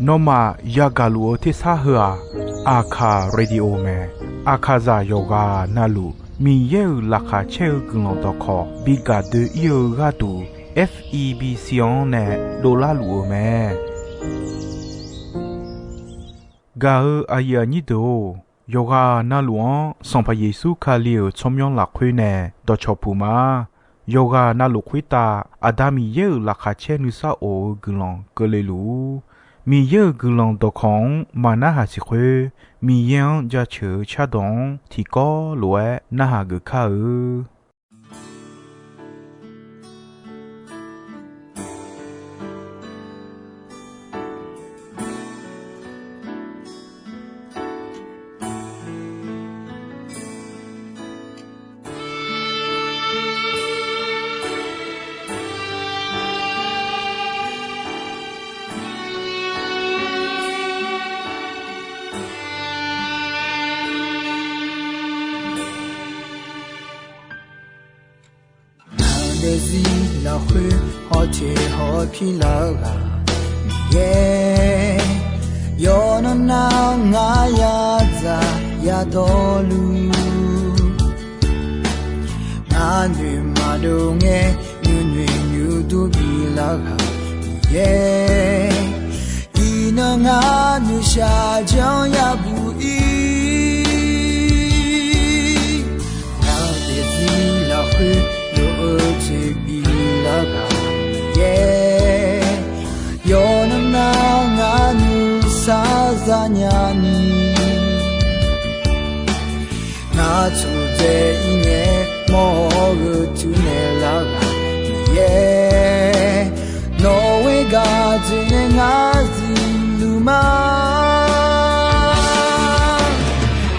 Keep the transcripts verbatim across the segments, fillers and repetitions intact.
Nawmaf yagaq luf-eu tersar heu-aq, Aqkaq Radio mae. Aqkaqzaq yawqghaq navluf Miqyaer-euq laqkhaq caer-eu guiqlanq dawqkawq bi gaq doe-ir-eu gharduq, F E B C-anr nae dovlar luf-eu mae. Gaq-eu aqyuif aqnyir deuq-or, yawqghaq navluf-anr Sanqpaq Yeqsur Kali-euq tsawrmyanr lafkhoer nae dawqcawq puq ma. Yawqghaq navluf khoertav Aqda Miqyaer-euq laqkhaq caer nuisar of-eu guiqlanq keuvle luf-ur. Miqyaer-euq guiqlanq dawqkawq-anr maqnarhaq siq khoer, Miqyaer-anr jaceuq-eu cardawq-anr tiqkawv lof-aer narhaq geuf kar-eu. Ngaq daefzir lafkhoer hawteq hawpir lar-eu ghaq Miqyaer, yawqnan nar ngar yadzaq yadawrluf, ngar noeq maqdov ngae nuinoeq nuidur bilar ghaq Miqyaer, iqnan ngar noeqshaq janr yabuq ir. Ngaq daefzir lafkhoer lof-eu jeq bilar ghaq Miqyaer, yawqnan nar ngar nuisar zanya ni, ngar tsurdzae ir ngae mawr-eu tuinaeq lar ghaq Miqyaer, nawq ghoer gaq dzoeqnae ngar zifluf ma.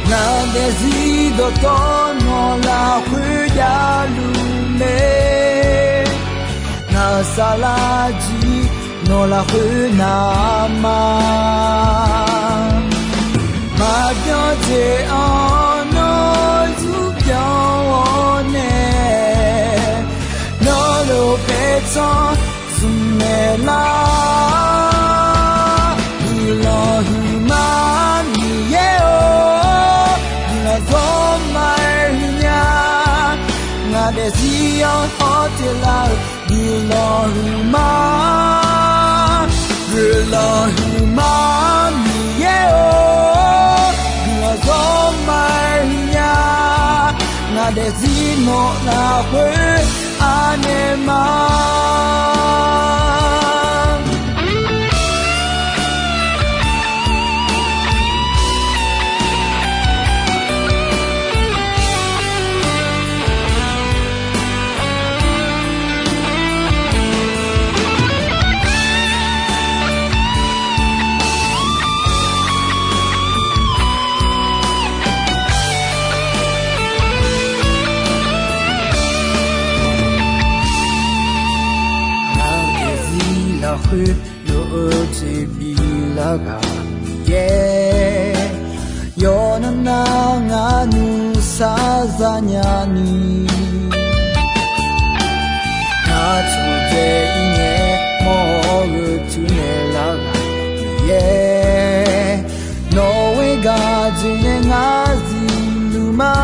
Ngaq daefzir dawqtawvluf nawq lafkhoer javluf mae. Ngaq saflar jir nawq lafkhoer navma, maqbyan jeq-anr nawr zurbyan-awr nae, nawr lof paertsanr zmqmaeq lar. Guiqlanq huiqma Miqyaer-or, guiqlanq zawr ma-aer huiqnya. Ngaq daefzir-anr hawteq lar-eu guiqlanq huiqma, guiqlanq huiqma Miqyaer-or, guiqlanq zawr ma-aer huiqnya. Ngaq daefzir nawq lafkhoer anaeq ma. Ngaq daefzir lafkhoer lof-eu jeq bilar ghaq Miqyaer, yawqnan nar ngar nuisar zanya ni, ngar tsurdzae ir ngae mawr-eu tuinaeq lar ghaq Miqyaer, nawq ghoer gaq dzoeqnae ngar zifluf ma.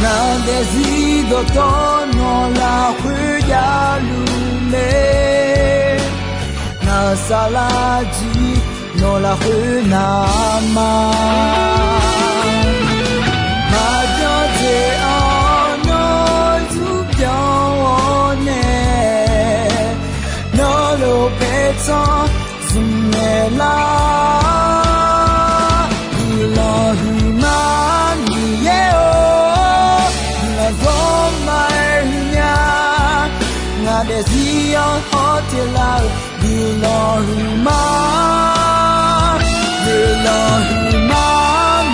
Ngaq daefzir dawqtawvluf nawq lafkhoer javluf mae. Ngaq saflar jir nawq lafkhoer navma, maqbyan jeq-anr nawr zurbyan-awr nae, nawr lof paertsanr zmqmaeq lar. Guiqlanq huiqma Miqyaer-or, guiqlanq zawr ma-aer huiqnya. Ngaq daefzir-anr hawteq lar-eu guiqlanq huiqma, guiqlanq huiqma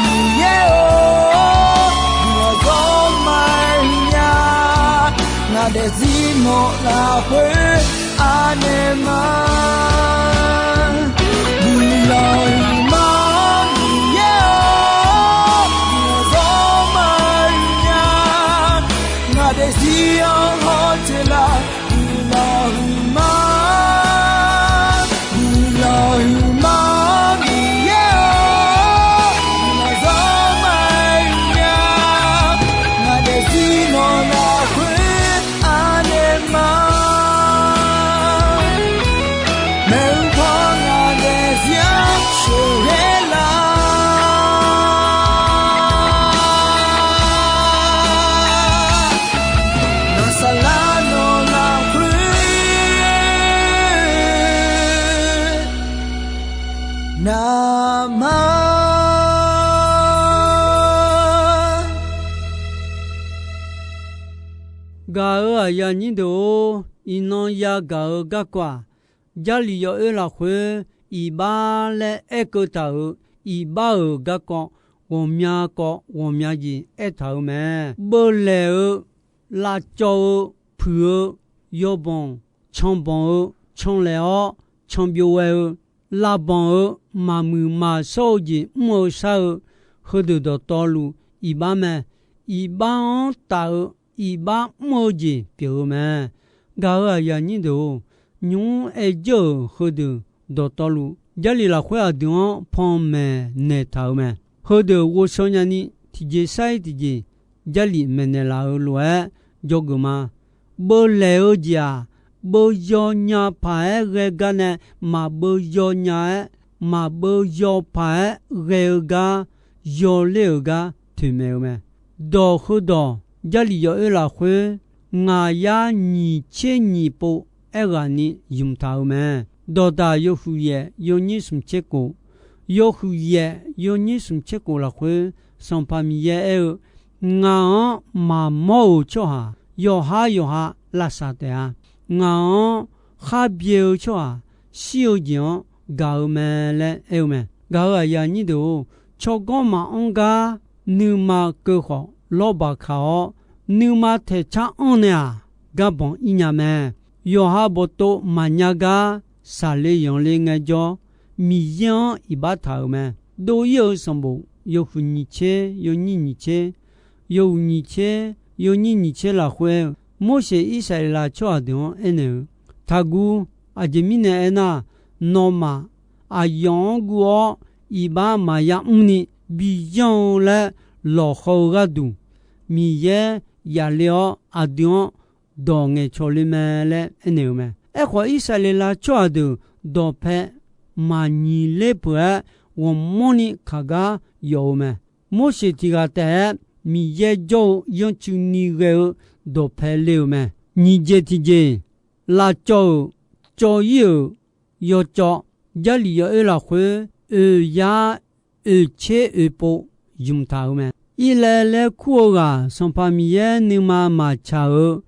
Miqyaer-or, guiqlanq zawr ma-aer huiqnya. Ngaq daefzir nawq lafkhoer anaeq ma. Guiqlanq huiqma Miqyaer-or, guiqlanq zawr ma-aer huiqnya. Ngaq daefzir-anr hawteq lar, guiqlanq Aqyuif aqnyir deuq-or, iqnan yagaq-eu garkawv-aq, Jarlif yawoer lafkhoer iqbax laer aerkeuv taq-euq iqbax-euq garkawv ghawqmya kawv ghawqmya jeq aertaq-euq mae. Beuvlaeq-eu, lavcawv-eu, puiq-eu, yawbanq canbanq-eu, canlaeq-awr canbyov ghae-eu, lavbanq-eu, maqmuiq maqshawr-eu jeq mr-eu shar-eu, heudeuq dawqtawvluf iqbax mae. Iqbax-anr taf-eu iqbax mr-eu jeq pyeuf-eu mae. Gaq-euq aqyuif aqnyir deuq-or, nymq-mr aer jawr-euq heudeuq dawqtawvluf, Jarlif lafkhoer aqdui-anr panmaeq naeqtaq-euq mae. Heudeuq ghovshaw nyani tiqjeq sar-ir tiqjeq, Jarlif maeqnaeq laf-euq lof-aer dzawgeuf ma. Beuvlaeq-eu jeq-aq, beuv yawnya paq-aer ghae gar nae, maqbeuv yawnya-aer, maqbeuv yaw paq-aer ghae-eu gar, yawler-euq gar toeqmaeq-eu mae. Dawq heudawq Jarlif yawoer lafkhoer ngaq yar nyiq tser nyiq pov aerghaqni ymq taq-euq mae. Dawqdaq yawhuiq yaef yawnyir smq tser kof, yawhuiq yaef yawnyir smq tser kof lafkhoer, Sanqpaq Miqyaer aer-eu, Ngaq-anr maqmawr-euq tsawrhaq yawqhar yawqha lavsav taef-a. Ngaq-anr khar byae-eu tsawrhaq shir-eu jeq-anr gaq-eu mae laer aer-eu mae. Gaq-euq aqyuif aqnyir deuq-or, tsawrganr maqanr gar nuima keuv khawf lawrbaq kaq-awr, nuima taeqcar anr nae-aq, garbanq ir nya mae. Yawqha bawqtov maqnya gar saqle yanqle ngaejawr, Miqyaer-anr iqbax taq-euq mae. Dov-ir-eu sanqbof yawhuiq nyiq tser yawnyir nyiq tser, yawhuiq nyiq tser yawnyir nyiq tser lafkhoer aer-eu, Morseq Irsaqleqlav tsawrhaq deuq-anr aernaeq-eu, Taqguv. Aqjeq mirnae aernar, nawmaf aqyawf-anr guv-awr iqbax maqya mrni bi yanr-eu laer lawqhaw-eu gharduq, Miqyaer yaf le-awr aqdui-anr dawq ngaeqcawq le mae laer aernaeq-eu mae. Aerkhawf, Irsaqleqlav tsawrhaq deuq dawqpae maqnyiq ler peuq-aer, ghawqmanrni kaq gar yawf-eu mae. Morseq tiq ghaq taef-aer Miqyaer jawr-eu yanrcuini ghae-eu dawqpae le-euq mae. Nyiq jeq tiqjeq, lavcawv-euq, cawv-ir-euq, yawcawv, Jarlif yawoer lafkhoer oeq yar oeq tser oeq pov ymq taq-euq mae. Irlaev laer kur-eu ghaq Sanqpaq Miqyaer nuima maqtsaq-euq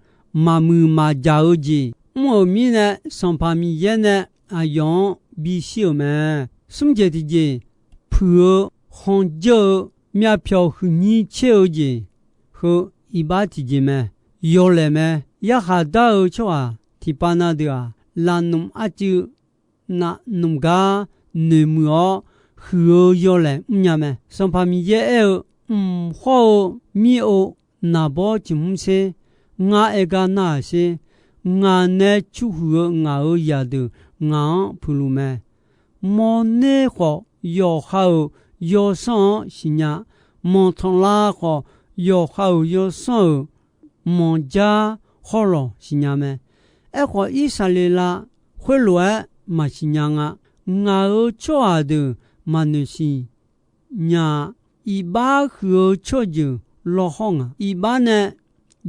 maqmuiq maqjaq-eu jeq mr-euq mirnae, Sanqpaq Miqyaer nae aqyawf-anr bishir-euq mae. Smr jeq tiqjeq, puiq-eu, khanqjeur-eu, myavpyawq huiqnyir tser-eu jeq heu iqbax tiqjeq mae. Yawlaeq mae. Yarkhaq dar-eu tsawrhaq tiqpav na deuq-aq, lafnmq arcuiv navnmq gar noeqmuiq-awr huiq-eu yawlaeq mrnya mae. Sanqpaq Miqyaer aer-eu, Mq hawr-eu mir-or, naqbawr ciqhmr sher. Ngar aer gar nar-aq sher. Ngaq nae curhuiq-eu ngaq-euq zaqdeuq ngaq-anr puiqluf mae. Mawrner khawf, yawqha-euq yawsanr-anr siqnya. Manqtanqlav khawf, yawqha-euq yawsanr-euq manqjar hawrlawq siqnya mae. Aerkhawf, Irsaqleqlav khoerlof-aer maqsiqnya nga. Ngaq-euq tsawrhaq deuq maqnoeq siq nya-a. Iqbax huiq-eu tsawrjeuq lawhawr nga. Iqbax nae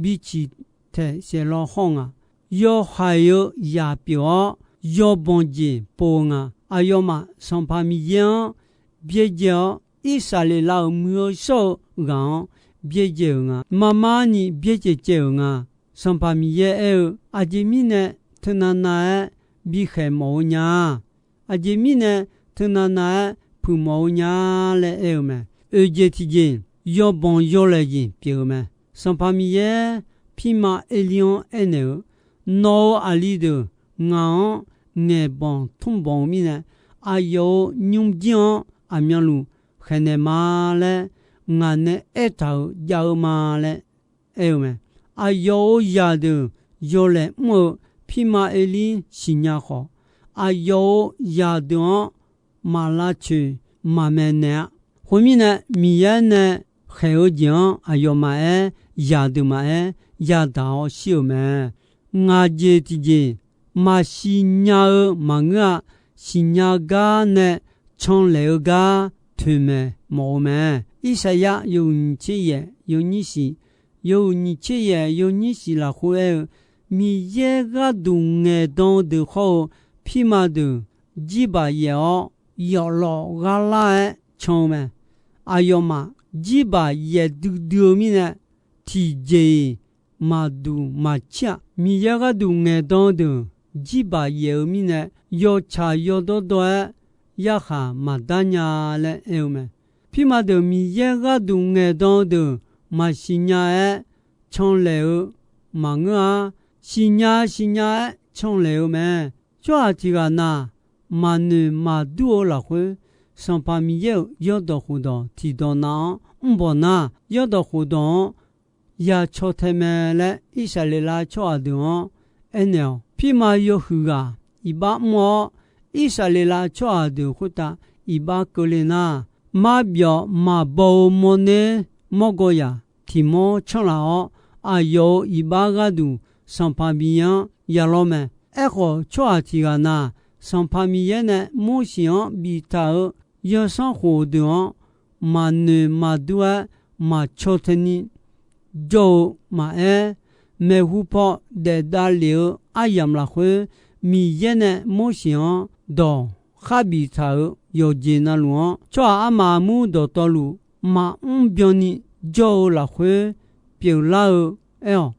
biciq taeq saeq lawhawr nga. Yawhaiq-eu zaq pyeuf-awr, yawbanq jeq pov-eu nga. Aqyawfmaf Sanqpaq Miqyaer-anr byaerdzae-awr, Irsaqleqlav-euq muiq-eu shawr-eu ghaq-anr byaerdzae-euq nga. Marmarni byaerdzae caev-euq nga. Sanqpaq Miqyaer aer-eu, Aqjeq mirnae teunav nav-aer bikhaeq mawf-eu nya-a? Aqjeq mirnae teunav nav-aer puiq mawf-eu nya laer aer-eu mae. Oeq jeq tiqjeq, yawbanq yawlaeq jeq pyeuf-eu mae. Sanqpaq Miqyaer pirma Erlirmr-anr aernaeq-eu, Nawq-euq aqli deuq ngaq-anr ngaeqbanq tmrbanq-eu mirnae, aqyawf-euq nymrjir-anr aqmyanluf khaeqnaeq ma laer ngaq nae aertaq-euq jav-eu ma laer aer-eu mae. Aqyawf-euq zaqdeuq yawlaeq mr-eu pirma Erlir siqnya khawf, aqyawf-euq zaqdeuq-anr maq lavcoeq maq maeqnaeq-a. Khoermirnae, Miqyaer nae khaeq-eu jeq-anr aqyawfmaf aer, zaqdeuq maqaer, yadaq-awr shir-euq mae. Ngaq jeq tiqjeq, maqsiq nya-eu maqngeur-a. Siqnya gar nae canlaeq-eu gar toeqmaeq mawf-eu mae. Irsaqyar yawhuiq nyiq tser yaef yawnyir shiq, yawhuiq nyiq tser yaef yawnyir shiq lafkhoer aer-eu, Miqyaer gharduq ngaeqdan-eu deuq hawr-eu pirma deuq jirbaq yaef-awr, yawflawf gharlar-aer can-eu mae. Aqyawfmaf jirbaq yaef duidui-eu mirnae, tiqjeq-iq maqduq maqcir-aq, Miqyaer gharduq ngaeqdan-eu deuq jirbaq yaef-eu mirnae, yawtsaq yawdawr dawr-aer yarkhaq maqdar nya laer aer-eu mae. Pirma deuq Miqyaer gharduq ngaeqdan-eu deuq maqsiq nya-aer canlaeq-eu maqngeur-a. Siqnya siqnya-aer canlaeq-eu mae. Tsawrhaq tiq ghaq na maqnoeq maqdur-eu lafkhoer, Sanqpaq Miqyaer-euq yawrdawq khofdawq tiqdawq nav-anr mrbawq nar, yawrdawq khofdawq-anr ya caw tae mae laer Irsaqleqlav tsawrhaq deuq-anr aernaeq-awq. Pirma yawhuiq ghaq iqbax mr-awr, Irsaqleqlav tsawrhaq deuq khoertav iqbax keuvle nar, marbyawf maqbaw-eu mawrner mawrgawr zaq tiq mawr canr laf-awr, aqyawf-euq iqbax gharduq Sanqpaq Miqyaer-anr ya lawr mae. Aerkhawf, tsawrhaq tiq ghaq na, Sanqpaq Miqyaer nae Morseq-anr biftaq-euq yawsanr khof deuq-anr maqnoeq maqdur-aer maqcaw tae ni jawr-eu maqaer, maeqhu paw daef davlef-eu aryamq lafkhoer, Miqyaer nae Morseq-anr dawq khar biftaq-euq yawqjeq navluf-anr, tsawrhaq armaf armur dawqtawvluf maqmr byanni jawr-eu lafkhoer pyeuflar-eu aer-awq.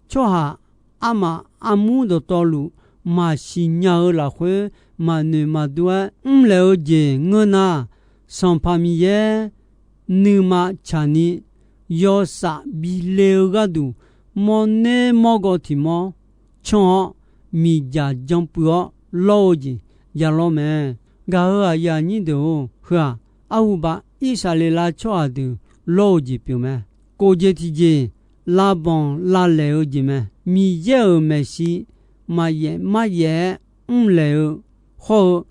Tsawrhaq armaf armur dawqtawvluf maqsiq nya-eu lafkhoer maqnoeq maqdur-aer mrlaeq-eu jeq ngeur nar, Sanqpaq Miqyaer nuima tsaqni yawsaf bile-eu gharduq, mawrner mawrgawr tiq mawr canr-awr, miqdzaq janpuiv-awr lawr-eu jeq ya lawr mae. Gaq-euq aqyuif aqnyir deuq-or, heu-aq, arhuba Irsaqleqlav tsawrhaq deuq lawr-eu jeq pyeuf mae. Kof jeq tiqjeq, lavbanq lavlaeq-eu jeq mae. Miqyaer-euq maeqshi maqyaef maryaef-aer mrlaeq-eu hawr-eu,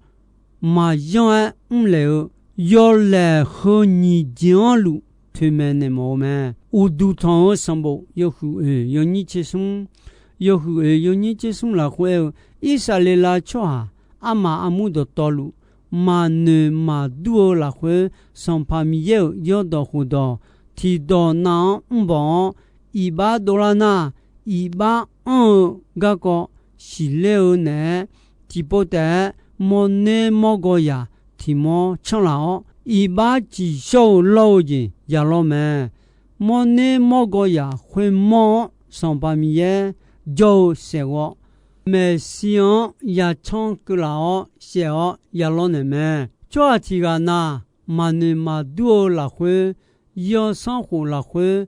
maqyanr-aer mrlaeq-eu yawlaeq heu nyiq jeq-anr luf toeqmaeq naeq mawf-eu mae. Uqduq tanq-eu sanqbof yawhuiq oeq yawnyir tser smr, yawhuiq oeq yawnyir tser smr lafkhoer aer-eu, Irsaqleqlav tsawrhaq armaf armur dawqtawvluf maqnoeq maqdur-eu lafkhoer, Sanqpaq Miqyaer-euq yawrdawq khofdawq tiqdawq nav-anr mrbawq-awr, iqbax dovlar nar, iqbax anr-eu garkawv siqler-eu naeq-aer, tiqpov taef-aer mawrner mawrgawr zaq tiq mawr canr laf-awr, iqbax ciqshawr-eu lawr-eu jeq ya lawr mae. Mawrner mawrgawr zaq khoermawr-anr Sanqpaq Miqyaer jawr-eu saeqghawv maeqshi-anr yacanr keuv laf-awr saef-awr ya lawr naeq mae. Tsawrhaq tiq ghaq na maqnoeq maqdur-eu lafkhoer, yawsanr khof lafkhoer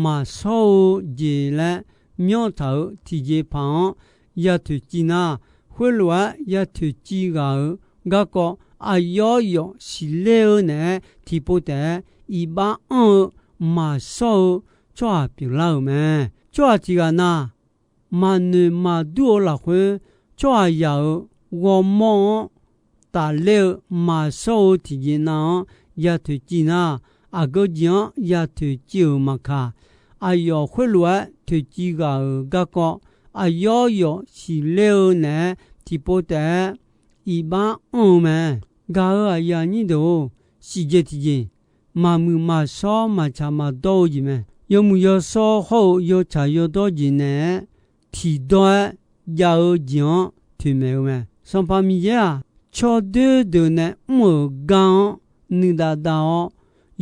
maqshawr-eu jeq laer myanrtaq-euq tiqjeqpaq-anr ya toeqciv nar, khoerlof-aer ya toeqciv ghaq-euq garkawv aqyawf yawf siqler-eu naeq-aer tiqpov taef-aer iqbax anr-eu maqshawr-eu tsawrhaq pyeuflar-euq mae. Tsawrhaq tiq ghaq na maqnoeq maqdur-eu lafkhoer, tsawrhaqzaq-euq ghawrmawr-anr tafler-eu maqshawr-eu tiqjeq nav-anr ya toeqciv nar, aqgeu jeq-anr ya toeqciv-euq maqkaq, aqyawf khoerlof-aer toeqciv ghaq-euq garkawv aqyawf yawf siqler-eu naeq-aer tiqpov taef-aer iqbax anr-eu mae. Gaq-euq aqyuif aqnyir deuq-or, siqjeq tiqjeq, maqmuiq maqshawr maqtsaq maqdawr-eu jeq mae. Yawmuiq yawshawr hawr-eu yawtsaq yawdawr jeq naeq-aer tiqdawr-aer jav-eu jeq-anr toeqmaeq-eu mae. Sanqpaq Miqyaer-aq, tsawrdoer deuq nae mr-euq gar-anr nuidav dav-awr,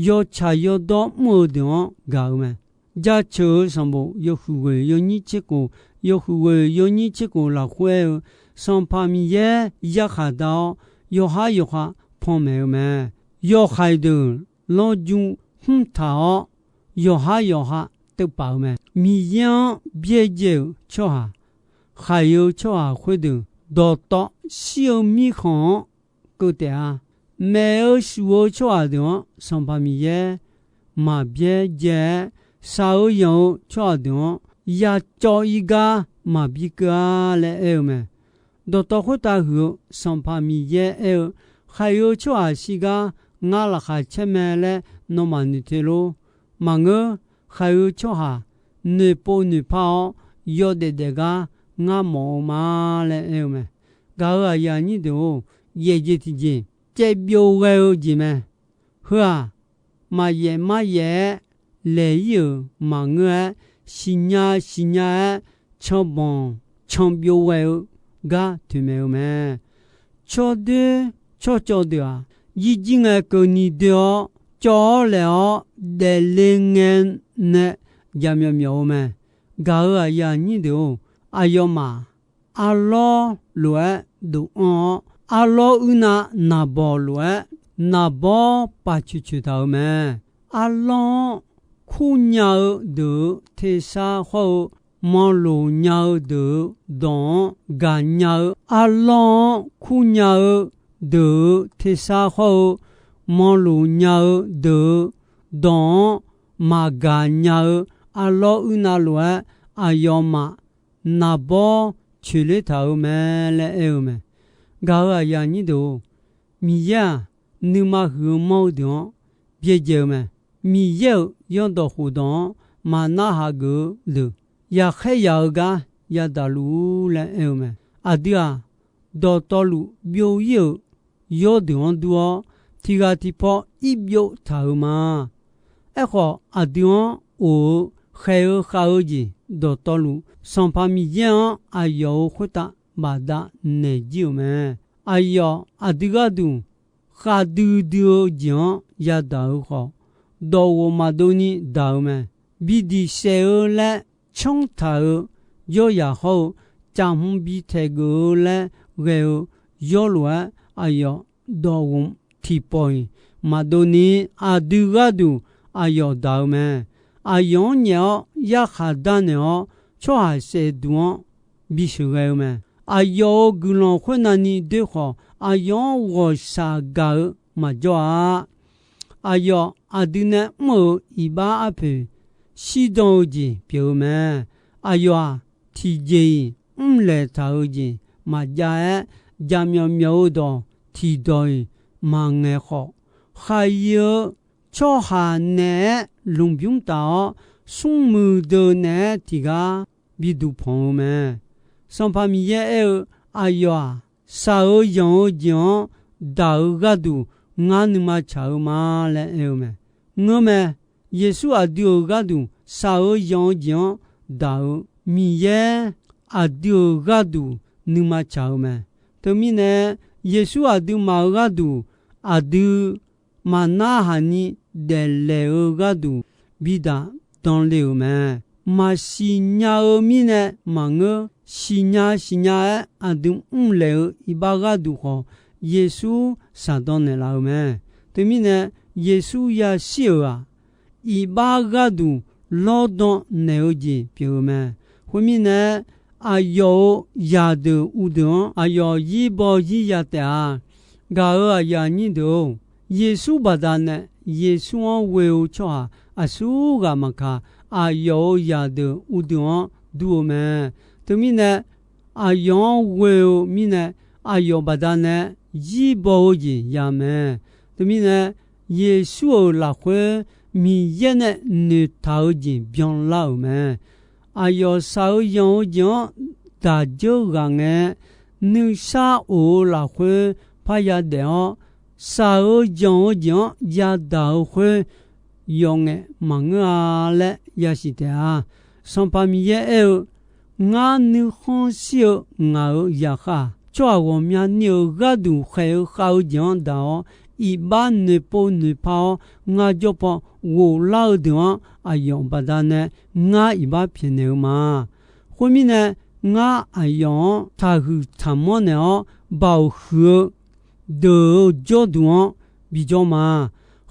yawtsaq yawdawr mr-eu deuq-anr gaq-eu mae. Jaceuq-eu sanqbof yawhuiq ghoeq yawnyir tser kof, yawhuiq ghoeq yawnyir tser kof lafkhoer aer-eu, Sanqpaq Miqyaer yarkhaq dar-awr, yawqhar yawqha panmaeq-eu mae. Yawhaiq deuq lanrjmr hmr taq-awr, yawqhar yawqha teuvpaf-eu mae. Miqyaer-anr byaerdzae-euq tsawrhaq, haiq-eu tsawrhaq khoerdeuq, dawqtawv shir-eu mirkhanq-anr keuv taef-a. Maef-eu shuf-eu tsawrhaq deuq-anr Sanqpaq Miqyaer maqbyaerdzae-aer, shaq-eu yanq-eu tsawrhaq deuq-anr yacawv-ir gar maqbi keuv-a laer aer-eu mae. Dawqtawv khoertav huiq-eu Sanqpaq Miqyaer aer-eu, haiq-eu tsawrhaq shir gar ngar laqkhaq caer mae laer nawmaf noeq te lor. Maqngeur, haiq-eu tsawrhaq noeqpov noeqpar-awr yawdaef daef gar ngar mawf-eu ma laer aer-eu mae. Gaq-euq aqyuif aqnyir deuq-or, yaeq jeq tiqjeq, caev byov ghae-eu jeq mae. Heu-aq, maqyaef maryaef-aer laeq-ir-euq maqngeur-aer, siqnya siqnya-aer canbanq canbyov ghae-eu gar toeqmaeq-eu mae. Tsawrdoer tsawrcawv deuq-aq, jirjir ngae keuvni doe-awr, cawv-awr laeq-awr daefle ngae nae jaqmyawf myawf-eu mae. Gaq-euq aqyuif aqnyir deuq-or, aqyawfmaf arlawr lof-aer dof-anr-awr, arlawr uirnav naqbawq lof-aer naqbawr paqcoeq coeq taq-euq mae. Arlawr-anr kurnya-eu deuq-euq tersar hawr-eu, manloq nya-eu deuq-euq dawq-anr gaqnya-eu, arlawr-anr kurnya-eu deuq-euq tersar hawr-eu, manloq nya-eu deuq-euq dawq-anr maqgaq nya-eu, arlawr uirnav lof-aer aqyawfmaf naqbawr coeqler taq-euq mae laer aer-eu mae. Gaq-euq aqyuif aqnyir deuq-or, Miqyaer-aq, nuima huiq-eu manr-eu deuq-anr byaerdzae-eu mae. Miqyaer-euq yawrdawq khofdawq-anr maqnar hageuf-eu deuq, yaqkhaer yaq-eu gar yadaq luf-ur laer aer-eu mae. Aqdui-aq, dawqtawvluf byov-ir-euq yawrdeuq-anr dur-awr, tiqghaq tiqpaw ir byov taq-euq ma. Aerkhawf, aqdui-anr of-eu khaeq-eu khav-eu jeq dawqtawvluf, Sanqpaq Miqyaer-anr aqyawf-euq khoertav bafdav naeq jir-euq mae. Aqyawf aqdui gharduq khavdui dui-eu jeq-anr yadaq-eu khawf, dawqghof maqdov ni daq-eu mae. Bi diq saef-eu laer canr taq-eu yawryaq hawr-eu, caqhm bi taeq geuf-eu laer ghae-eu yawr lof-aer, aqyawf dawqghof tiqpawf-iq maqdov ni, aqdui gharduq aqyawf daq-eu mae. Aqyawf-anr nyaef-awr yarkhaq darnaeq-awr, tsawrhaq saef duq-anr bisheuq ghae-eu mae. Aqyawf-euq guiqlanq khoernavni doer khawf, aqyawf-anr ghawqshaq gaq-eu maqjawr-a. Aqyawf aqdui nae mr-euq iqbax arpoeq shirdan-eu jeq pyeuf-eu mae. Aqyawf-aq, tiqjeq-iq mrlaeq taq-eu jeq maqjav-aer, jaqmyawf myawf-eu dawq tiqdawq-iq maqngaeq khawf, khaqyuif-eu tsawrhaq naeq-aer lmqbymr taf-awr, smrmuiq deuq naeq-aer tiqgar bi duqpanq-eu mae. Sanqpaq Miqyaer aer-eu, Aqyawf-aq, shaq-eu yanq-eu jeq-anr daq-eu gharduq ngar nuima tsaq-eu ma laer aer-eu mae. Ngeurmae, Yeqsur aqdui-euq gharduq shaq-eu yanq-eu jeq-anr daq-eu Miqyaer aqdui-euq gharduq nuima tsaq-eu mae. Teumirnae, Yeqsur aqduimaf-euq gharduq aqdui maqnar haq ni daeflaeq-eu gharduq bidaq danle-euq mae. Maqsiq nya-eu mirnae maqngeur, siqnya siqnya-aer aqdui mrlaeq-eu iqbax gharduq khawf, Yeqsur shaqdan naeqlaf-eu mae. Teumirnae, Yeqsur yashir-euq-aq, iqbax gharduq lawrdan naeq-eu jeq pyeuf-eu mae. Khoermirnae, aqyawf-euq zaqdeuq uvdeuq-anr aqyawf zir baw zir ya taef-a. Gaq-euq aqyuif aqnyir deuq-or, Yeqsur baqdanae Yeqsur-anr ghoe-eu tsawrhaq aqsurghaq maqkaq, aqyawf-euq zaqdeuq uvdeuq-anr dur-eu mae. Teumirnae, aqyawf-anr ghoe-eu mirnae, aqyawf baqdanae zir baw-eu jeq ya mae. Teumirnae, Yeqsur-euq lafkhoer Miqyaer nae noeqtaq-eu jeq byanlar-euq mae. Aqyawf shaq-eu yanq-eu jeq-anr daq dzeur ghaq ngae, nuisar of-eu lafkhoer parya daef-awr, shaq-eu yanq-eu jeq-anr yadaq-eu khoer yawf ngaef maqngeur-a laer yasiq taef-a. Sanqpaq Miqyaer aer-eu, Ngar nuikhanr shir-eu ngaq-euq zaqkhav-aq, tsawrhaq ghawqmyani-euq gharduq khaeq-eu khav-eu jeq-anr daq-awr, iqbax noeqpov noeqpar-awr, ngar jawr paw ghoflar-eu deuq-anr aqyawf baqdanae ngar iqbax pyaeqnaeq-eu ma. Khoermirnae, ngar aqyawf-anr taqhuiq taqmanr naeq-awr, baoq huiq-eu deuq-euq jawrduq-anr bijawr ma.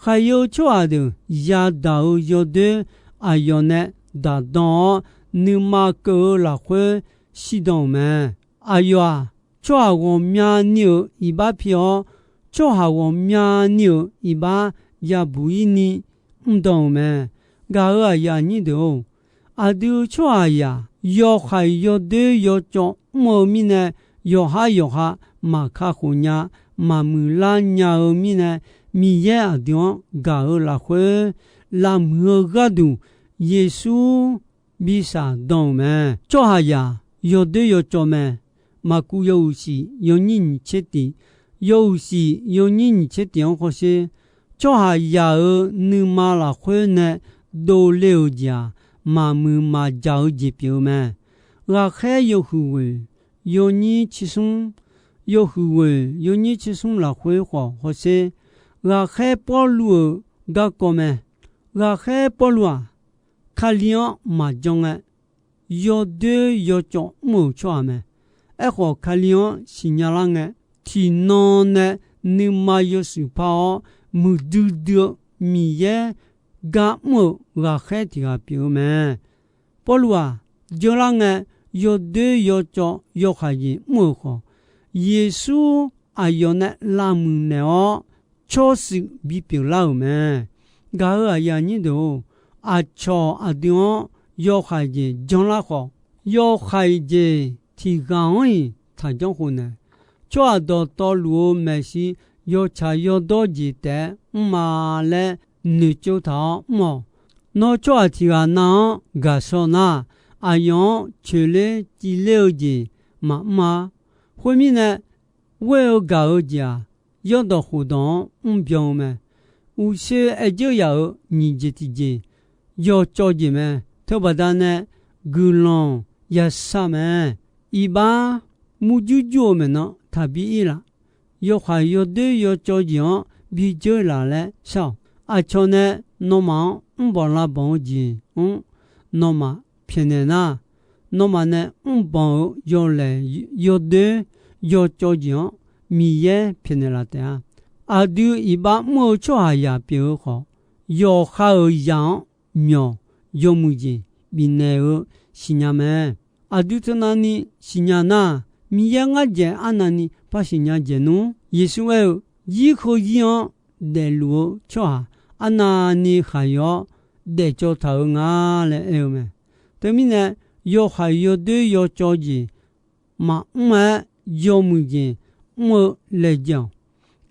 Khaqyeu tsawrhaq deuq yadaq-euq yawdoer aqyawf nae daqdan-awr, nuima keuv-eu lafkhoer shirdan-euq mae. Aqyawf-aq, tsawrhaq ghawqmyani-euq iqbax pi-awr, tsawrhaq ghawqmyani-euq iqbax yabuq-ir ni mrdan-euq mae. Gaq-euq aqyuif aqnyir deuq-or, aqdui tsawrhaqzaq yawhaiq yawdoer yawcawv mr-eu mirnae, yawqhar yawqha maqkakhof nya, maqmuiqlar nya-eu mirnae, Miqyaer aqdui-anr gaq-eu lafkhoer, lavmuiq-eu gharduq Yeqsur bi shafdan-euq mae. Tsawrhaqzaq yawdoer yawcawv mae. Maqkuv yawhuiq shif yawnyir nyiq tser tiq, yawhuiq shif yawnyir nyiq tser tiq-anr hawsher, tsawrhaqzaq-euq nuima lafkhoer nae dovle-euq jeq-aq, maqmuiq maqjaq-eu jeq pyeuf-eu mae. Ghaqkhaer yawhuiq ghoeq yawnyir tser smr, yawhuiq ghoeq yawnyir tser smr lafkhoer khawf hawsher, ghaqkhaer Pawrluv-euq garkawv mae. Ghaqkhaer Pawrluv-aq, Kali-anr maqjan ngae, yawdoer yawcawv mr-euq tsawrhaq mae. Aerkhawf, Kali-anr siqnya lar ngae, tiqnan nae nuima yawshuif par-awr, muiqdui dui-eu Miqyaer gar mr-euq ghaqkhaer tiq ghaq pyeuf-eu mae. Pawrluv-aq, janlar ngae, yawdoer yawcawv yawhaiq jeq mr-euq khawf, Yeqsur aqyawf nae lavmuiq naeq-awr, tsawrshuif bipyeuf lar-euq mae. Gaq-euq aqyuif aqnyir deuq-or, aqcawq aqdui-anr yawhaiq jeq janlar khawf, yawhaiq jeq tiq ghaq-anr-iq taqjanr khof naeq. Tsawrhaq dawqtawvluf-eu maeqshi yawtsaq yawdawr jeq taef-aer mr ma laer noeqtsov taq-awr mr-awq. Nawr tsawrhaq tiq ghaq nav-anr gaqshaw nar, aqyawf-anr coeqler civler-eu jeq maqmr-a. Khoermirnae, ghoer-eu gaq-eu jeq-aq, yawrdawq khofdawq-anr mrbyan-eu mae. Uqshoe aer dzeur yaf-euq nyiq jeq tiqjeq, yawcawv jeq mae. Teubaqda nae guiqlanq yashar mae. Iqbax murjur jur-eu maeqnan taqbi ir laf. Yawhaiq yawdoer yawcawv jeq-anr bi dzeur laf laer shar-awq. Aqcawq nae nawmaf-anr mrbanq lavbanq-eu jeq-anr nawmaf pyaeqnaeq nar, nawmaf nae mrbanq-eu yawlaeq yawdoer yawcawv jeq-anr Miqyaer pyaeqnaeq laf taef-a. Aqdui iqbax mr-eu tsawrhaqzaq pyeuf-eu khawf, yawqha-euq zaq-anr myawq yawmuiq jeq bifnaeq-eu siqnya mae. Aqdui teunavni siqnya nar, Miqyaer ngar dzaeq arnavni par siqnya dzaeq nmr. Yeqsur aer-eu, zir heu zir-anr daefluf-eu tsawrhaq arnavni khaqyaw-awr daefcawv taq-eu nga laer aer-eu mae. Teumirnae, yawhaiq yawdoer yawcawv jeq maqmr-aer yawmuiq jeq mr-eu laejae-awq.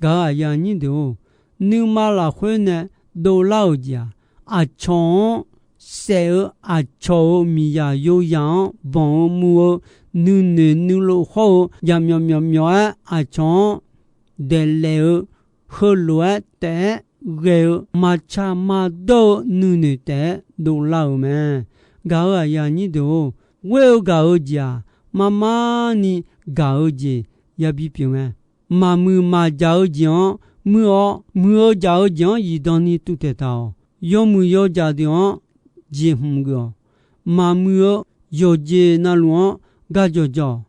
Gaq-euq aqyuif aqnyir deuq-or, nuima lafkhoer nae dovlar-euq jeq-aq, aqcawq-anr saef-eu aqcawq-euq miqzaq yoyaq-anr banq-eu muv-eu nuinoeq nuilov hawr-eu yaqmyawf myawf myawf-aer aqcawq-anr daeqlaef-eu heulof-aer taef-aer ghae-eu maqtsaq maqdawr-eu nuinoeq taef-aer dovlar-euq mae. Gaq-euq aqyuif aqnyir deuq-or, ghoer-eu gaq-eu jeq-aq, marmarni gaq-eu jeq yabi pyeuf mae. Maqmuiq maqjaq-eu jeq-anr muir-awr, muiq-eu jaq-eu jeq-anr zifdan ni tuvtaeq taq-awq. Yawmuiq yawjaq deuq-anr jeqhmq geuf-awq. Maqmuiq-eu yawqjeq navluf-anr gajawq jawq-awq.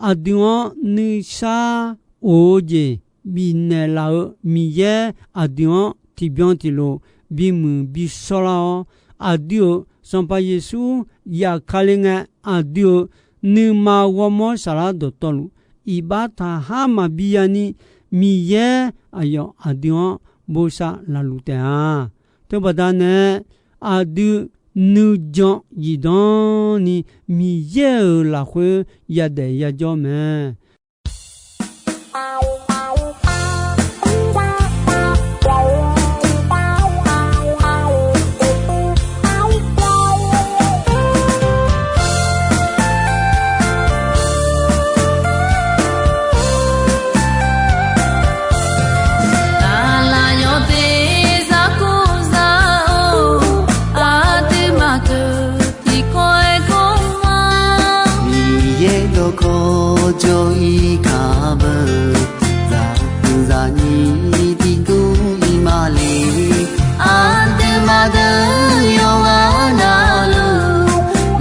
Aqdui-anr nuisar of-eu jeq bifnaeq laf-eu Miqyaer aqdui-anr tiqbyan tiqlof bimuiq bishawrlar-awr, aqdui-euq Sanqpaq Yeqsur yafkale ngae, aqdui-euq nuima ghawrmawr saflar dawqtawvluf iqbax taqhar maqbi yani, Miqyaer aqyawf aqdui-anr bosav lafluf taef-a. Teubaqda nae aqdui nuijan zifdan ni Miqyaer-euq lafkhoer yadaef yajawr mae. Aqlaf yawteq zaq kur zaq-or, aqduimaf keuv tiqkawv-aer kawr ma. Miqyaer dawqkawq jawr-ir kar beu, zaq zaqnyir tiqdur ir ma le. Aqduimaf deuq yawqghaq navluf,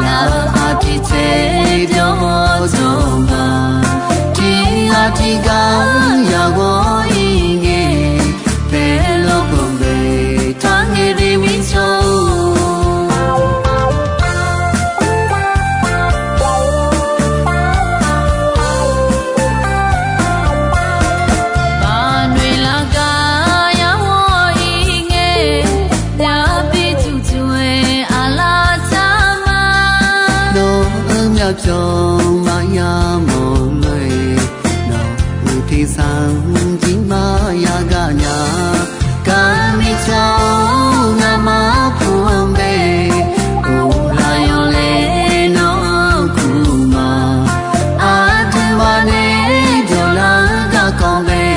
ngaq-euq aqtiq tsaev jawr-awr jawr ma. Tiqghaq tiqghaq yaq ghawr-ir ngae, paeqlof ghanqbae taq ngae de mirtsaq-or. Baqnoeq laf gar yar ghawr-ir ngae, yabi tuqtuq-aer aqlaf tar ma. Nawq-euq myavpyawq maqya mawq lof-aer, nawq-euq tersar jir maqya gaq nya. Gar mirtsaq-or, ngamaf pur-anr bae, uvlaf yawlae nawr-anr kur ma. Aqduimaf nae jawrlar-eu garkawv bae,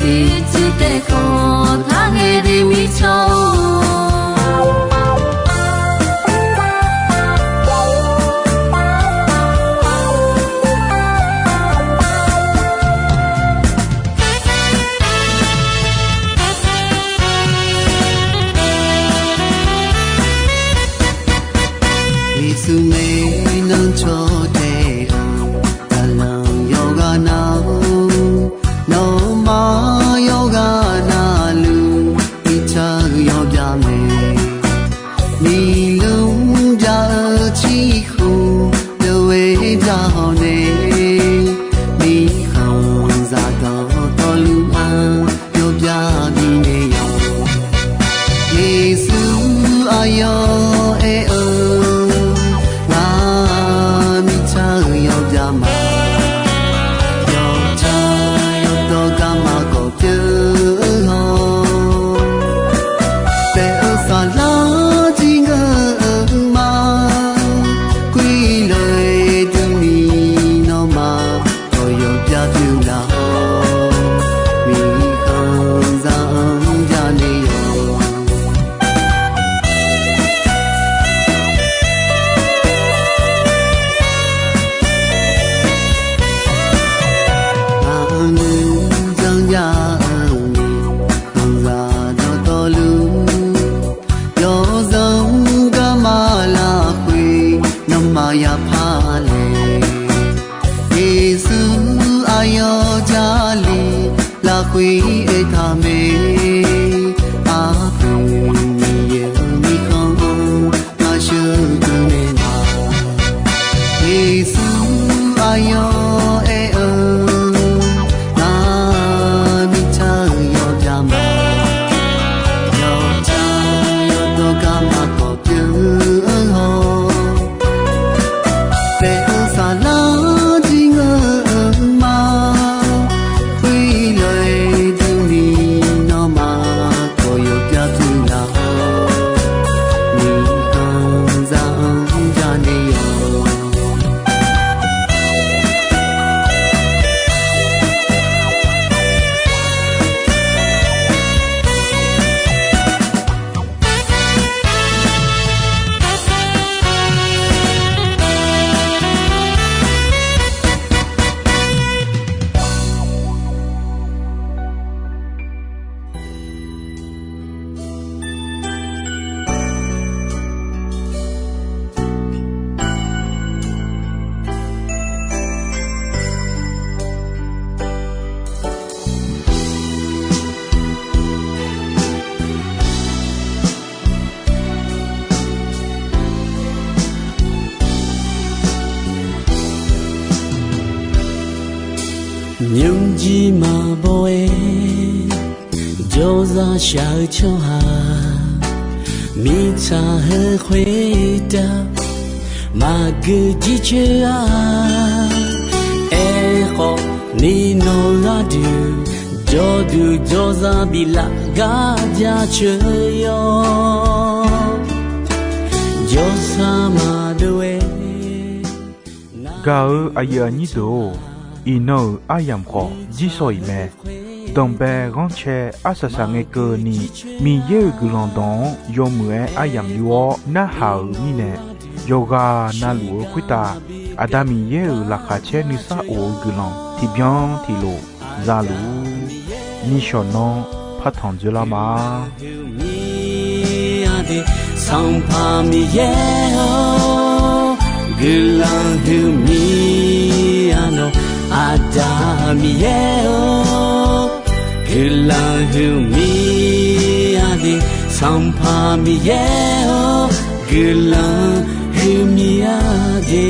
tiqcuiv taef kawv taq ngae de mirtsaq-or. ma, yawtsaq yawdawr garma khawf pyeuf-eu haw, paef-eu saflar jir ngeur-eu ma, kuirloe duini nawmaf khawf yawbyav pyeuf laf-awr, miqkhanqzaq-anr jale-awq. Aqnuir janrjav-eu miqkhanqzaq dawqtawvluf, yawzanr garma lafkhoer nawmaf yapar laeq, Yeqsur aqyawf Jarlif lafkhoer aertaq mae, aqpoeq Miqyaer-euq mirkhanq-anr ngaq sheuqdui naeq ma, Yeqsur aqyawf aer-eu, nar mirtsaq-eu yawbyav ma, yawtsaq yawdawr garma khawf pyeuf-eu haw, paef-eu saflar jir ngeur-eu ma, kuirloe duini nawmaf khawf yawbyav pyeuf laf-awr, miqkhanqzaq-anr jale-awq. Nymrjir maqbaw-aer jawrzaq shaq-eu tsawrhaq, mirtsaq heu khoertav maqgeu jircoer-a. Aerkhawf ni nawq gharduq jawrduq jawrzaq biflaf gar jaceuq-eu yawr, jawrsar maqdov-aer. Gaq-eu aqyuif aqnyir deuq-or, iqnan-euq aryamq khawf jirsawq iq mae. Danqbae ghanrcae arsaq saq ngae keuvni, Miqyaer-euq guiqlanq dawq-anr yawmuiq-aer aryamq yur-awr narhaq-euq mirnae, yawqghaq navluf-eu khoertav Aqda Miqyaer-euq laqkhaq caer nuisar of-eu guiqlanq tiqbyan tiqlof za luf-ur. Nishawq nanr partanq dzoerlar ma. Sanqpaq Miqyaer-or, guiqlanq huiqmya nawq, Aqda Miqyaer-or, guiqlanq huiqmya de. Sanqpaq Miqyaer-or, guiqlanq huiqmya de.